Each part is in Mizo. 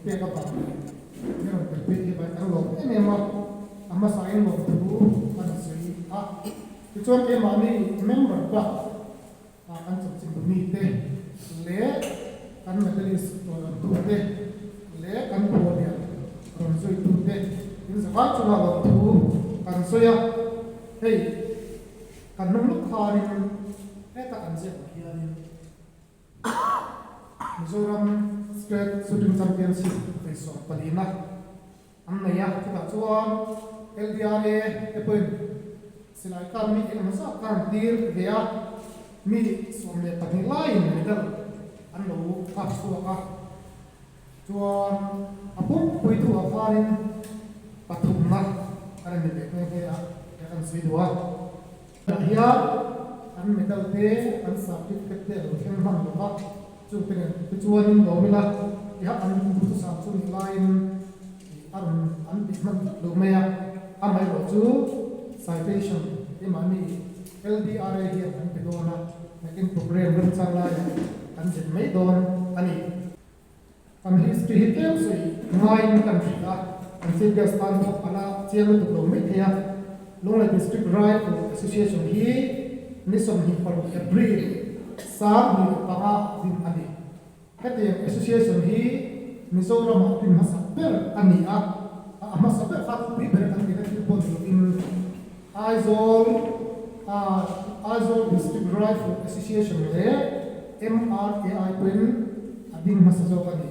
pek avang leh min rawn telpui thei bai kan lawm em em a, a hmasain lawmthu kan sawi a. Tichuan keimahni member bak ah kan chanchinbu mite leh kan medalist tawlawmtute leh kan khualian rawn zuitute in zavai chunga lawmthu kan sawi a, hei kan hnung lawk khanin heta kan ziak ang hianin Mizoram State Shooting Championship vawi 14 na an nei a, chutah chuan LDRA te pawhin silai kar mi engemaw zat kha an tir ve a, mi 12 laiin medal an lo kap chhuak a, chuan a pumpui thuah khanin pathumna a rawn ni ve nghe nghe a, he kan sawi duh a. Tah hian an medal te, an certificate te a lo thleng hman lo va, chungte nen te chuanin lawm ila tiha an duhthusam chu nih laiin a rawn an tih hman tlat lo mai a, amaherawh chu citation keimahni LDRA hian an pe dawn a, nakin program remchang laiah kan zet mai dawn a ni. Kan history hi tlem sawi ngaiin kan hrilh a, kan Chief Guest tan pawh a la chiang lutuk lo mai thei a. Lunglei District Rifle Association hi ni 26 April 2005 din a ni. Hetiang association hi Mizoramah din hmasa ber a ni a, a hmasa ber kha thupui ber kan tihna thil pawh ni lovin Aizawl Aizawl District Rifle Association leh MRAI pawhin a ding hmasa zawk a ni.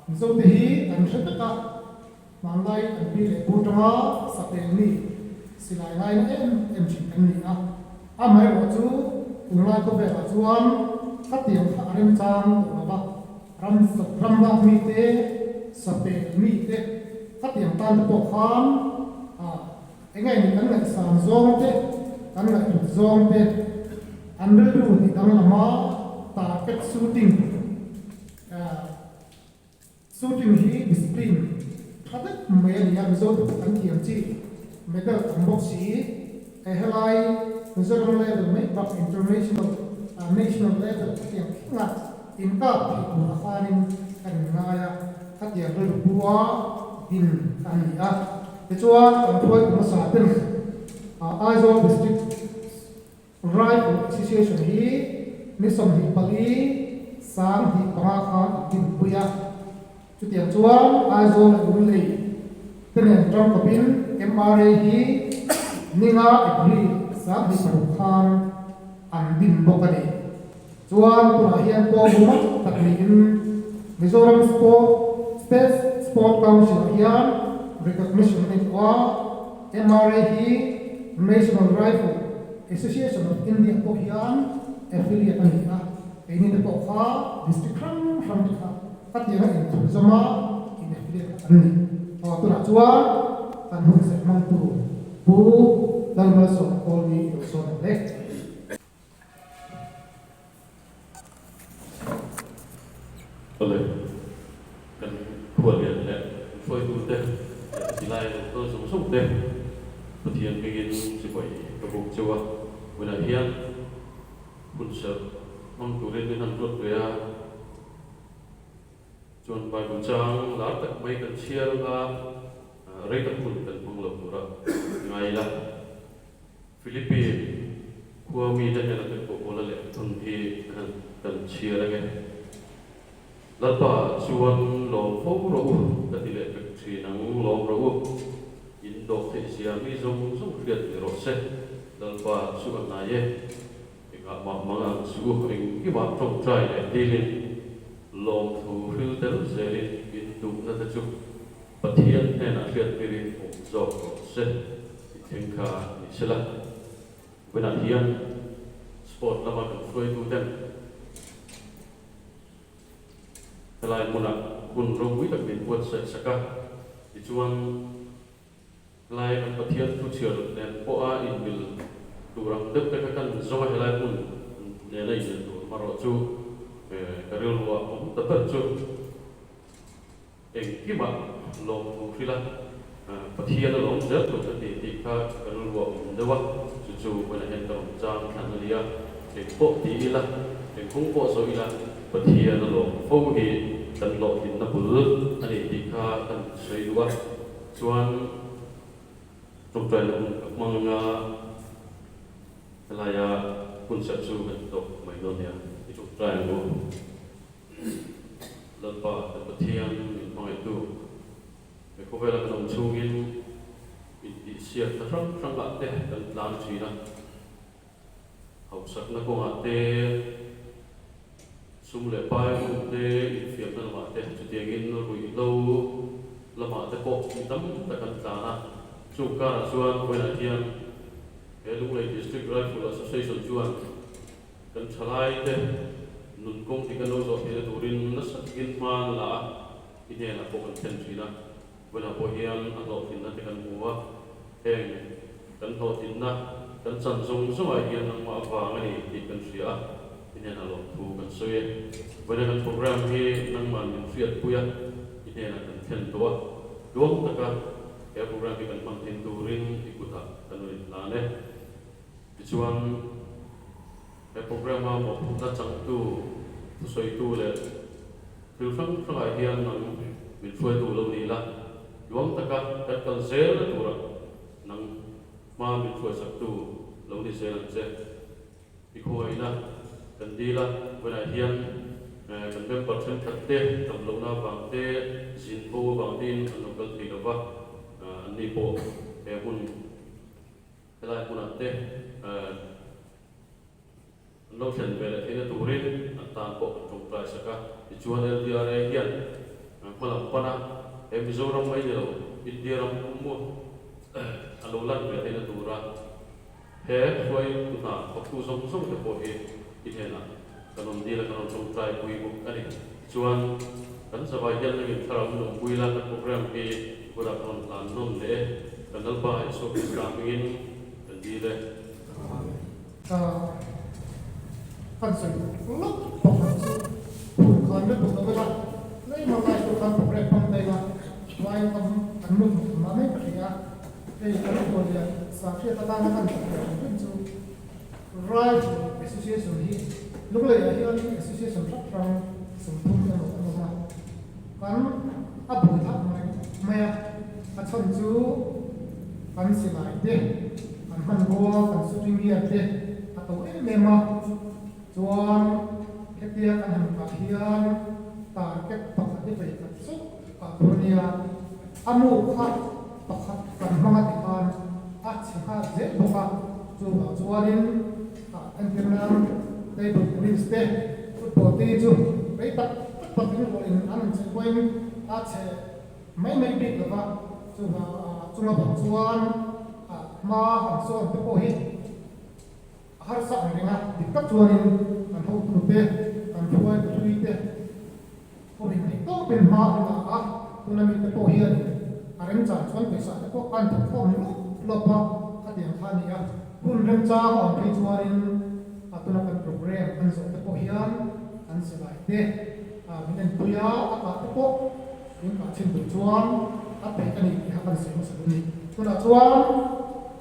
Mizote hi kan hre vek a, hmanlai kan pi leh pu tanga sapel mi silai ngaina em em thin kan ni a, amaherawhchu tunlai khawvelah chuan khatiang kha a remchang tawh lo va, ram ramvak mite, sapel mite khatiang tan te pawh khan Enge ni kan ngaihsan zawng te, kan ngaihthut zawng te, an rilru tih danglama target shooting, shooting hi discipline tha deuh mai a ni a, Mizo te pawh kan thiam chi, medal tam bawk si, he helai Mizoram level mai bak international, national level khatiang thlengah inkap theih tur a khanin kan inngai a, khatiang rilru pu a din a ni a. Tichuan, kan hruaitu hmasa ten Aizawl District Rifle Association hi ni 24 2005 khan an dinpui a. Chutiang chuan Aizawl leh Lunglei te nen tangkawpin MRA hi ninga April 2006 khan an din bawk a ni. Chuan tunah hian pawl mumal tak niin Mizoram Sport State Sport Council ah hian recognition a ni tawh a, MRA hi National Rifle Association of India pawh hian affiliate a ni a, keini te pawh kha district hrang hrang te kha khatianga inthunzawm a in affiliate kha kan ni. Aw tunah chuan kan hun serh hmangtu Pu Lalmalsawma Kawlni i lo sawn ang le. Awle, kan khualian leh hruaitute leh silai lo kal zawng zawng te Pathian hmingin chibai ka buk cheu a, hunah hian hun serh hmang turin min han ruat ve a, chuan Bible chang lar tak mai kan chhiar anga rei tak hun kan hmang lo tura ngai ila. Philippi khua mite hnena kan pawhpawla leh thun hi kan chhiar ange. Lalpa chuan lawm fo rawh u ka ti leh vek thin ang, lawm rawh u. In dawh theih zia mi zawng zawng hriat ni rawh se. Lalpa chu a hnai e. Engah mah mang ang chu engkimah tawngtai leh dilin lawmthu hril tel zelin in duhna te chu Pathian hnenah hriattirin awm zawk rawh se tih thleng kha ni sela. Vawiinah hian sport lama kan hruaituten helai hmunah hun ropui tak min buatsaih sak a, tichuan helai kan Pathian thu chhiar nen pawha inmil tur ang deuh te kha kan zawng a, helai hmun nena inmil tur hmarawh chu ka rilruah awm ta ber chu. Engkimah lawmthu hrilh a, Pathian a lawm zel tur ka ti tih kha ka rilru a awm deuh a, chu chu vawiinah hian ka rawn chang thlan a nia, eng pawh ti ila, eng kawng pawh zawh ila Pathian a lawm fo hi kan hlawhtlinna bul a ni tih kha kan sawi duh a, chuan tawngtaina hun ka hmang anga helaia hun serh chu kan ti tawp mai dawn nia, i tawngtai ang u. Lalpa kan Pathian min hmangaihtu, he khawvela kan awm chhungin intihsiakna hrang hrangah te kan tlan thin a. Hauhsakna kawngah te, sum leh pai um te, infiamna lamah te, chutiangin ruihhlo lamah te pawh mi tam tak an tlan a. Chung karah chuan vawiinah hian he Lunglei District Rifle Association chuan kan thalaite nun kawng dik an lo zawh theihna turin nasa takin hma an la a, i hnenah pawh kan thlen thin a. Vawiinah pawh hian a hlawhtlinna te kan hmu a, heng kan hlawhtlinna kan chan zawng zawngah hian nangmah avang a ni tih kan hria a, i hnenah lawmthu kan sawi e. Vawiina kan program hi nangmah min hriatpui a, i hnenah kan thlen tawh a, tluang taka he program hi kan hman thin turin i kutah kan rawn inhlan e. Tichuan, he program-a mawhphurhna changtu, thusawitu leh thil hrang hrangah hian nang min hruaitu lo ni la, luang taka kan kal zelna turah nang hma min hruaisaktu lo ni zel ang che. I khawngaihna kan dil a, vawiinah hian kan member thenkhat te damlohna avang te, zin bo avang tein an lo kal thei lo va, anni pawh he hun, Helai hmunah te an lo thlen ve leh theihna turin an tan pawh kan tawngtai sak a. Tichuan LDRA hian hma lam pana he Mizoram mai ni lo India ram pum a lo lan ve theihna tura he hruaitu hna thawktu zawng zawng te pawh hi i hnenah kan rawn dil a, kan rawn tawngtai pui bawk a ni. Tichuan kan zavai hian nangin thlarau min awmpui la, kan program hi kutah kan rawn hlan nawn leh e. Kan Lalpa Isua Krista hmingin kan dil e. Ka kan sawi lawk pakhat chu phur khan lutuk lo ila, tlema lai pawh khan program hmang ta ila, vai tam kan lut mah mai ka hria. Hei kan khuallian Sahriat atana kan thawk ve hrim hrim chu Rifle Association hi Lungleiah hian Association hrang hrang 30 emaw an awm a, kan a buai thlak mai mai a, a chhan chu kan silai te, kan hmanrua, kan shooting gear te a to em em a, chuan hetia kan han kah hian target pakhat hi vei khat chauh kah tur a nia, a mu kha pakhat kan hmang a ti khan a chhe nghal zel bawk a, chuvang chuanin entir nan table tennis te, football te chu rei tak tak patin ruahin an rawn chhe pawhin a chhe mai mai bik lo va, chuvang chunga bang chuan hma han sawn te pawh hi a harsa ang reng a, dik tak chuanin kan hotute, kan hruaitu hlui te pawhin theih tawpin hma an la a, tuna mite pawh hianin a remchang chuan pawisa te pawh an thawk khawm lawp lawp a, khatiang kha a ni a, hun remchang a awm phei chuanin a tuna kan program an zawh te pawh hian an silai te min enpui a, a kah te pawh min kah chhin tur chuan a peih a ni tih kha kan sawi hmasa duh a ni. Tunah chuan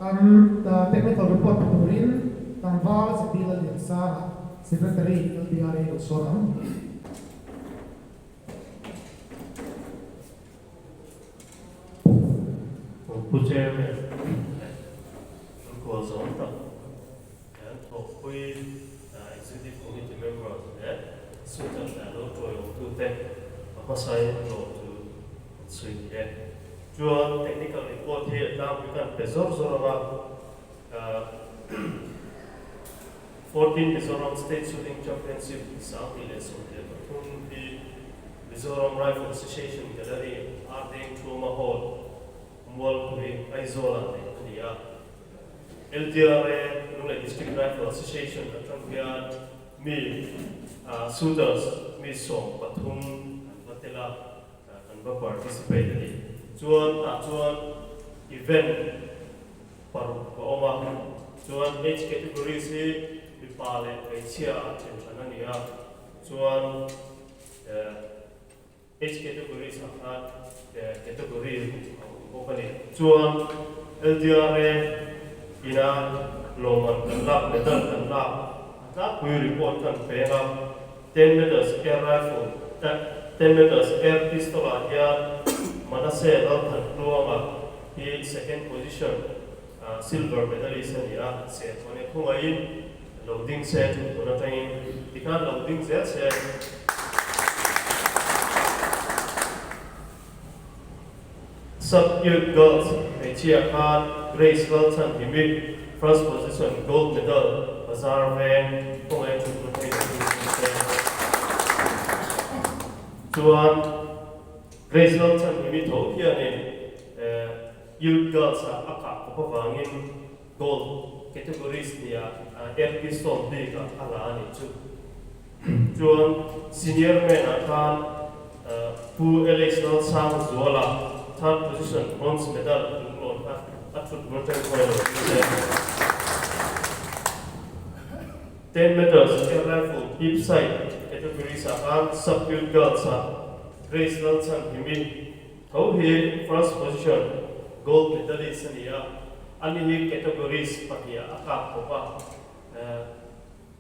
kan technical report pe turin tlangval Zeti Lalliansanga, Secretary, LDRA lo sawn ang. Pu Chairman, kan kual zawng tak kan thawkpui Executive Committee members leh Sultan leh lo tawiawmtute a hmasain tlawm chu an sawi ni e. Chuan technical report hi a tlangpui kan pe zawr zawr ang a, 14 Mizoram State Shooting Championship 2013 hi Mizoram Rifle Association Gallery, Ardeng Thuama Hall, Mualpui, Aizawl-ah neih a ni a. LDRA, Lunglei District Rifle Association atang hian mi shooters mi 13 an va tel a, an va participate a ni. Chuan tah chuan event paruk a awm a, chuan age categories hi mipa leh hmeichhia ah then hran a ni a, chuan age categories ah khan category a awm bawk a ni. Chuan LDRA ina lawmman kan lak medal kan lak a tlangpui report kan peng a, 10 meters air rifle 10. 10 meters air pistol ah hian Manase Lalthantluanga hi second position silver medalist a ni a, Serthawn khawngaihin lo ding se chu tun atangin tikhan lo ding zel se. Sub Youth Girls hmeichhia khan Grace Lalchhanhimi first position gold medal Bazar veng khawngaih thu tun hei lo ding se. Chuan Grace Lalchhanhimi tho hianin Youth Girls ah a kah kawp avangin gold categories nia air pistol bik ah a la a nih chu. Chuan senior men ah khan Pu LH Lalsangzuala third position bronze medal lunglawn kha a thut bul teng khawi lo tih se. 10 meters air rifle peep sight categories ah khan sub youth girls ah Grace Lalchhanhimi Tho hi first position gold medalist a ni a, ani hi categories pahniha a kap bawk a,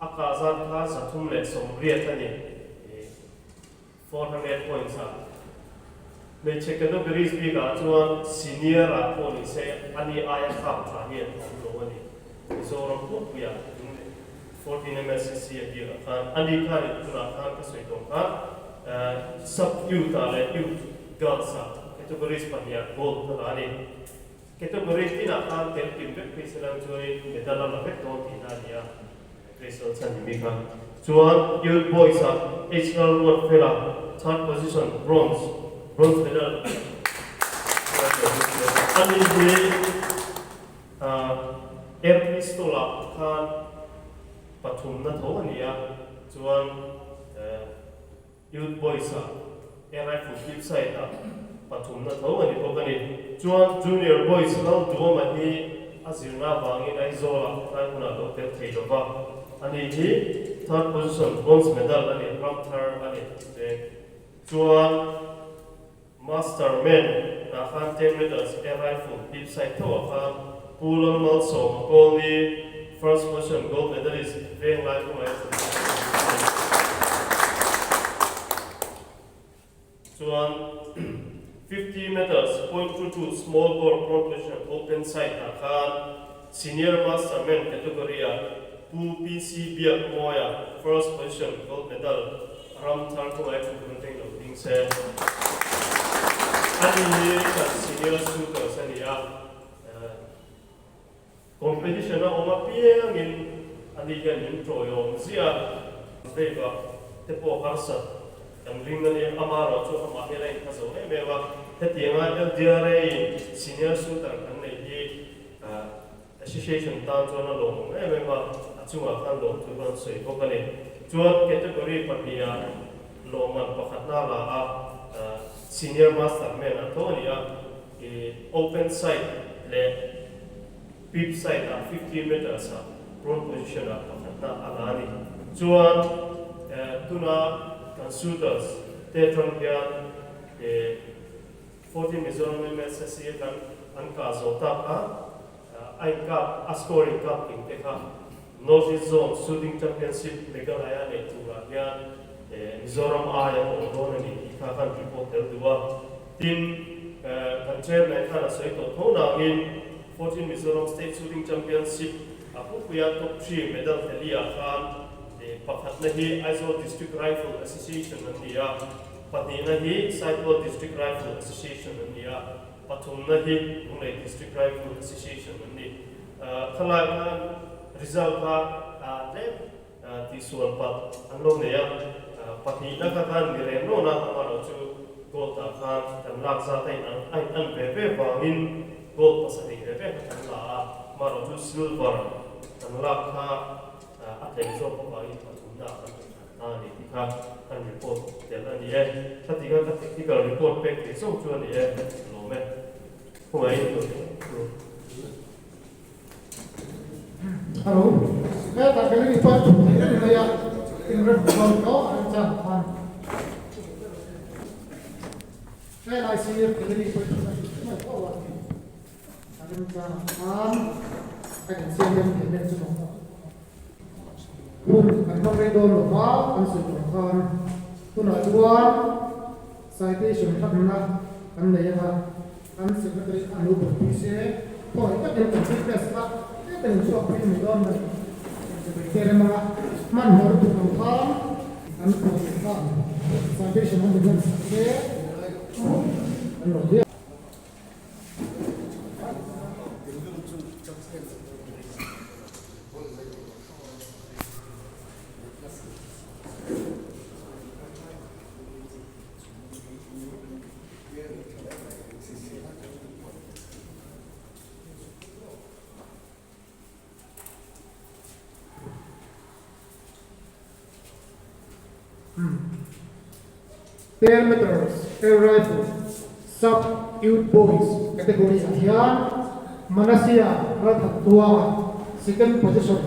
a kah zat kha 380 a ni, 400 points a. Hmeichhe categories bikah chuan senior ah pawh ni se ani aia kap tha hi an awm lo a ni. Mizoram pumpuiah 14 MSCC a bikah khan ani khan in tunah khan ka sawi tawh khan sub youth ah leh youth girls ah categories pahniha gold ka la a ni. Category tinah khan tel kim vek phei se lang chuanin medal a la vek dawn tihna a ni a, Crystal Chhanhimi kha. Chuan youth boys ah H Lalruatfela third position bronze bronze medal ani hi Air pistol ah khan pathumna tho a ni a, chuan Youth Boys ah Air Rifle Keep Side ah pathumna tho a ni bawk a ni. Chuan Junior Boys Lalduama hi a zirna avangin Aizawl ah tlai hunah lo tel thei lo va, ani hi third position bronze medal a ni, ram thar a ni veng. Chuan Master Men ah khan 10 meters air rifle peep sight tho ah khan Pu Lalmalsawma Kawlni first position gold medalist veng lai kawngah a thun a ni. Chuan 50 meters .22 small bore prone position open sight ah khan Senior Master Men category ah Pu PC Biakmawia first position gold medal Ram thar khawngaih thu hun teng lo ding se. Ani hi kan senior shooters a ni a, competition a awm apiangin ani hian min tawiawm ziah a. Dave-a te pawh harsat kan ring a ni, amarawh chu amah hian a inkha zo em em a, hetianga LDRA in senior shooter kan neih hi Association tan chuan a lawmawm em em a, a chungah khan lawm thu kan sawi bawk a ni. Chuan category pahniha lawmman pakhatna la a, Senior Master Men a tho a ni a, Open side leh Peep side ah 50 meters ah prone position ah pakhatna a la a ni. Chuan tuna kan shooters te atang hian 14 Mizoram MSSC kan an kah zawh tak a, a inkap a score inkap tling te kha North East Zone Shooting Championship Meghalaya neih turah hian Mizoram aia awm dawn a ni tih kha kan report tel duh a. Tin, kan chairman khan a sawi tawh tho nangin 14 Mizoram State Shooting Championship a pupuia top three medal heli-ah khan pakhatna hi Aizawl District Rifle Association an ni a, Pahnihna hi Saitual District Rifle Association an ni a, pathumna hi Lunglei District Rifle Association an ni. Khalai khan result kha tlem tihsual palh an lo nei a, pahnihna kha khan ni reng rawn a, amaherawh chu gold ah khan kan lak zat a in a in an ve ve vangin gold pasarih ve ve kha kan la a, amaherawh chu silver kan lak kha a tlem zawk avangin pathumna ah kan rawn thlan. A ni tih kha kan report tel a ni e. Khati kha ka technical report pek theih zawng chu a ni e. Lawm e. Khawngaihin tur chu. Hello. Hetah ka ring chuan thut theih reng mai a, inrem dawn tawh a rem chang khan. Helai sir ka ring chuan thut theih mai tawh a ni. A rem chang khan ka insiam rem thei mek chu tawh. Hun kan hmang rei dawn lo va, kan sawi tawh khan hunah chuan. Citation hlatna kan nei anga kan Secretary an lo buaipui se, khawngaih takin kan chief guest kha tlem in chhuak pui mai dawn mai inchawei te rem anga hmanhmawh lutuk lo khan an khawngaih khan citation an inhlan sak se an lo viau. Ten meters air rifle sub youth boys category ah hian Manasia Ralthattuanga second position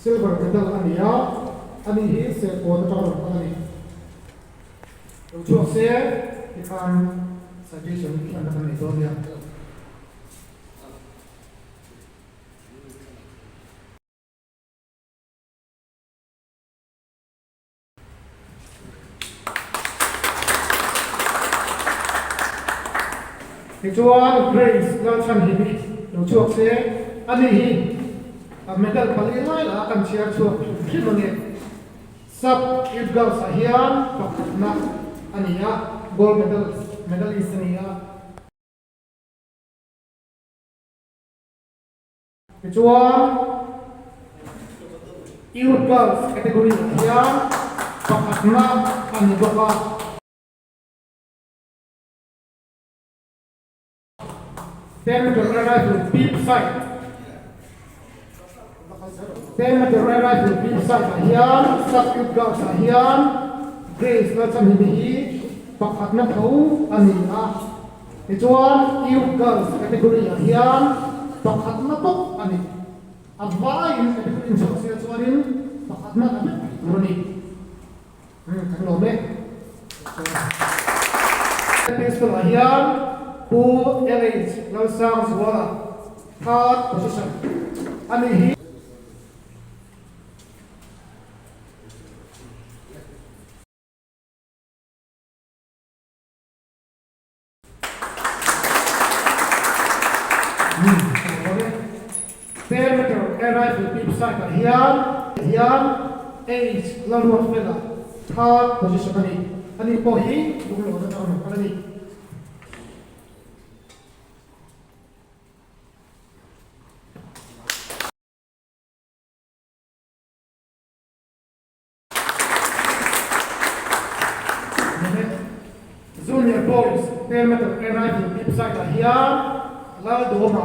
Silver medal a ni a, ani hi Serkawn atanga rawn kal a ni. Lo chhuak se tikhan citation hlan na kan nei dawn nia. Tichuan Grace Lalchhanhimi lo chhuak se, ani hi a medal pali lai lah kan chhiar chhuak hrim hrim a ni. Sub Youth Girls ah hian pakhatna a ni a, gold medal medalist a ni a. Tichuan, Youth Girls category ah hian pakhatna a ni bawk a. Ten meter air rifle peep sight Ten meter air rifle peep sight ah hian Sub Youth Girls ah hian Grace Lalchamhimi hi pakhatna tho a ni a. Tichuan, Youth Girls category ah hian pakhatna bawk a ni. A vaiin category inchhuak sia chuanin pakhatna la vek thei tur a ni. Umm, kan lawm e. Pistol ah hian Pu LH Lalsangzuala third position a ni hi. Ten meter air rifle peep site ah hian hian H Lalruat Fela third position a ni. Ani pawh hi lunglawn atanga rawn kal a ni. Junior Boys 10 meter air rifle peep site ah hian Laldawma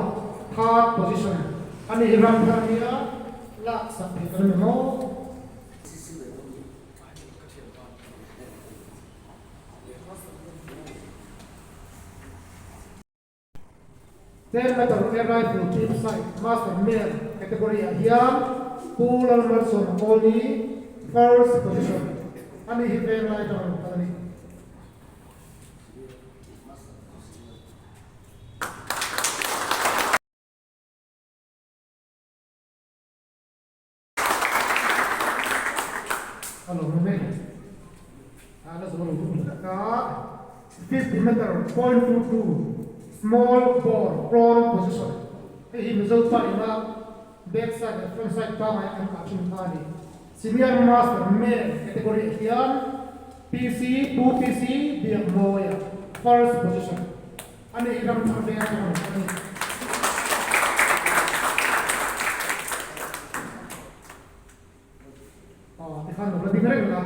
third position a ni hi ram thar nia lak sak theih kan ni maw? Ten meter air rifle peep site master male category ah hian Pu Lalmalsawma Kawlni first position a ni hi veng lai atanga rawn kal a ni. A lo awm e. A la zo lo deuh hlek a. 50 meter point 22 small bore prone position. Hei hi Mizo pa ina back side leh front side pangai an kah thin kha a ni. Senior master male category ah hian PC Pu PC Biakmawia first position. A ni ram thar veng atanga rawn kal a ni. Aw tikhan lo la ding reng la.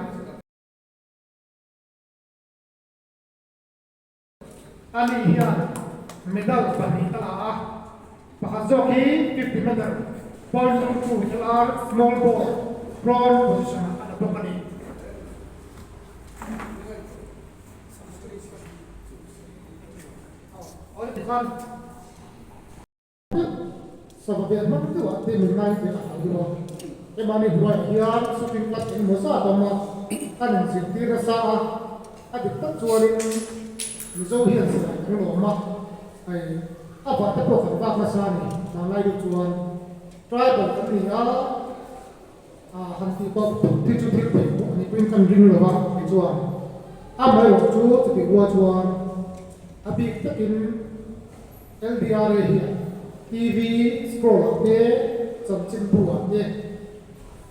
A ni hian medal pahnih a la a, pakhat zawk hi 50 meter point 2 LR small ball prone position ah a la bawk a ni. Aw tikhan. Sava vel hmang deuh ah te min ngai tih a hlau deuh a, hemahni hnuaiah hian shooting club eng emaw zat a awm a, an inzirtir nasa a, a dik tak chuanin Mizo hian silai kan lawm a, hei a vah te pawh kan vak nasa a ni, vanlai deuh chuan tribal kan ni a, han tih pawh thil chu thil theih pawh a ni pawhin kan ring lo a, kei chuan. Amaherawhchu chutih rual chuan a bik takin LDRA hian TV scroll ah te, chanchinbu ah te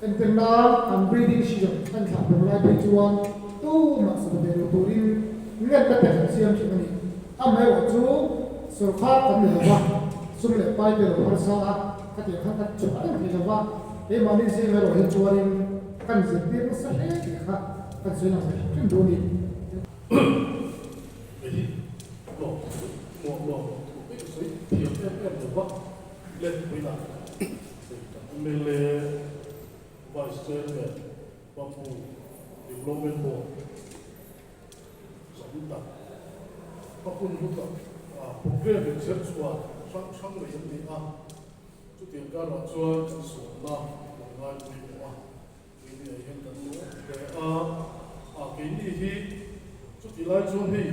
entir nan an breeding season an thlah pawm lai phei chuan tumah sava ve lo turin ngenna te han siam thin a ni. Amaherawhchu sawrkar kan ni lova, sum leh pai te lo harsa a, khatiang khan kan chhuah reng thei lova, keimahni zing erawh hi chuanin kan zirtir nasa hle tih kha kan sawi lang ve hrim hrim duh a ni. Hei hi lawm thu nuam nuam lo thu hi ka sawi thiam em em lo va, Lehpuiah kan mla Vice Chairman Bapu Development Board zawm tak a hun hlu tak program in zir chhuah hrang hrang nei an ni a, chutiang karah chuan kan sawmna lo ngai pawimawh a. Keini ah hian kan lo awm hle a, a keini hi chuti lai chuan hei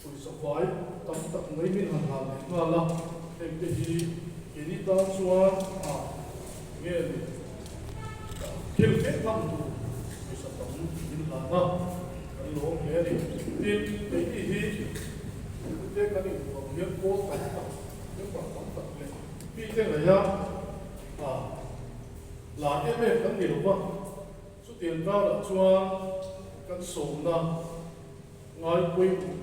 pawisa fai tam tak mai min han hlan leh nghal a, heng te hi keini tan chuan a nge ni thil feh tham tur pawisa tam min hlan a, kan lo awm hle a ni. Tin, keini hi te kan inhuam hian pawl tam tak, member tam tak leh mite ngaih a, a. La em em kan ni lo va, chutiang karah chuan kan sawmna ngai pawimawh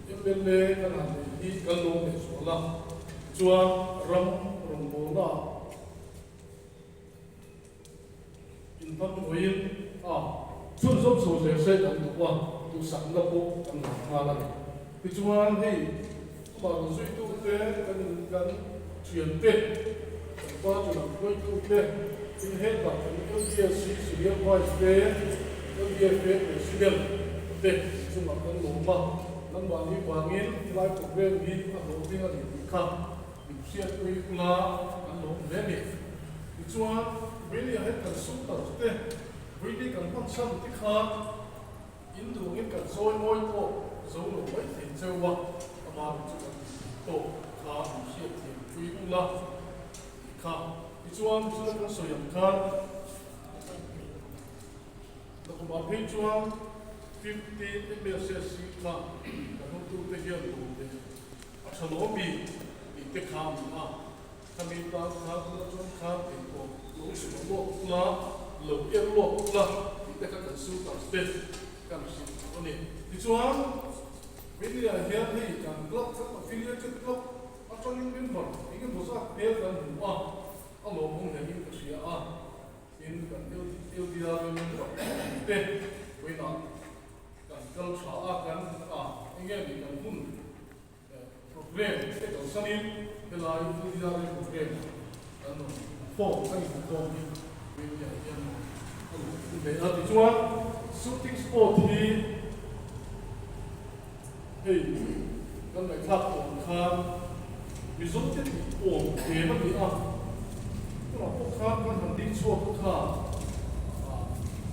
duh mla kan han nei hi kan lo leh zual a, tichuan ram rawngbawlna inhmangruaiin a chhunzawm chho zel se kan duh a, duhsakna pawh kan la nghal a ni. Tichuan hei amah rawn zuitute kan in kan thiante, kan party lam hruaitute, tin hetah kan LDSC Senior Vice te, LDFA President te chungah kan lawm a, nangmahni vangin helai programme hi a hlawhtling a ni tih kha min hriatpui ula kan lawm hle a ni. Tichuan, Vawinia he kan sum tak te, Vawiini kan hman chhan te kha, In duhngin kan zawi mawi tawk zo lo mai thei cheu a, amah ru chu kan tawk kha min hriat thiam pui ula tih kha. Tichuan, chula kan sawi ang khan nakumah phei chuan 15 MSSC kha kan hotute hian duh leh a tha lawm mi tih te kha a ni a. Khami tan khan ula chuan khan engpawh lo chhuah lawk ula, lo en lawk ula tih te kha kan su tak te kan hrilh duh a ni. Tichuan, Minia hian hei kan club kan affiliated club atangin member engemaw zat hmel kan hmu a, a lawmawm hlengin ka hria a, tin kan LDR member te vawiinah kan kal tha a, kan a enge ni kan hun Program te kalsanin helai LDRA program kan rawn form a ni duh dawn hi media hian a rawn ti hle a. Tichuan shooting sport hi hei kan ngaihthlak tawh ang khan Mizo te tih awm em a ni a, tunah pawh khan kan han ding chhuak a kha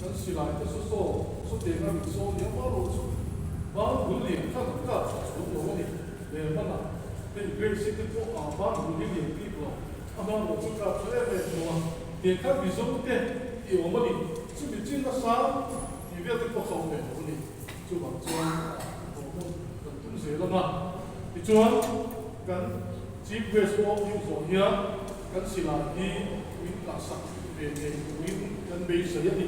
kan silai te saw saw saw teng a min sawn liam a rawh chu ban bul lian khan an kap tha chhung lo a ni le hmanah hei Grace te pawh a ban bul hi lian bik lo a hmang rawh chu kap tha em em lo a tiang khan Mizo te tih awm a ni chumi chin nasa tih vel te pawh kha awm ve lo a ni chuvang chuan a awm kan tum zel ang a tichuan kan Chief Guest pawh hmuh zawh hian kan silai hi min kahsak ve thei turin kan beisei a ni.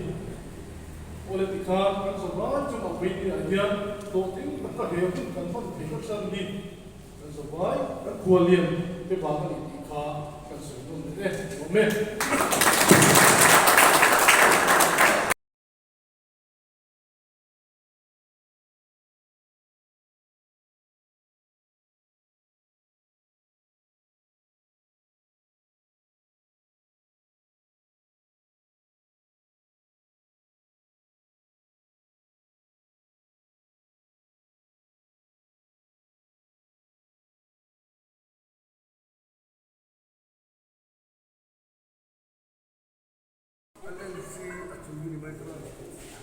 Awle tikhan kan zavai chungah Veini ah hian hlawhtling taka he hun kan hman theih atang hi kan zavai kan khuallian te vang a ni tih kha kan sawi nawn leh e. Nuam e. An LC a chung ni mai ka lo.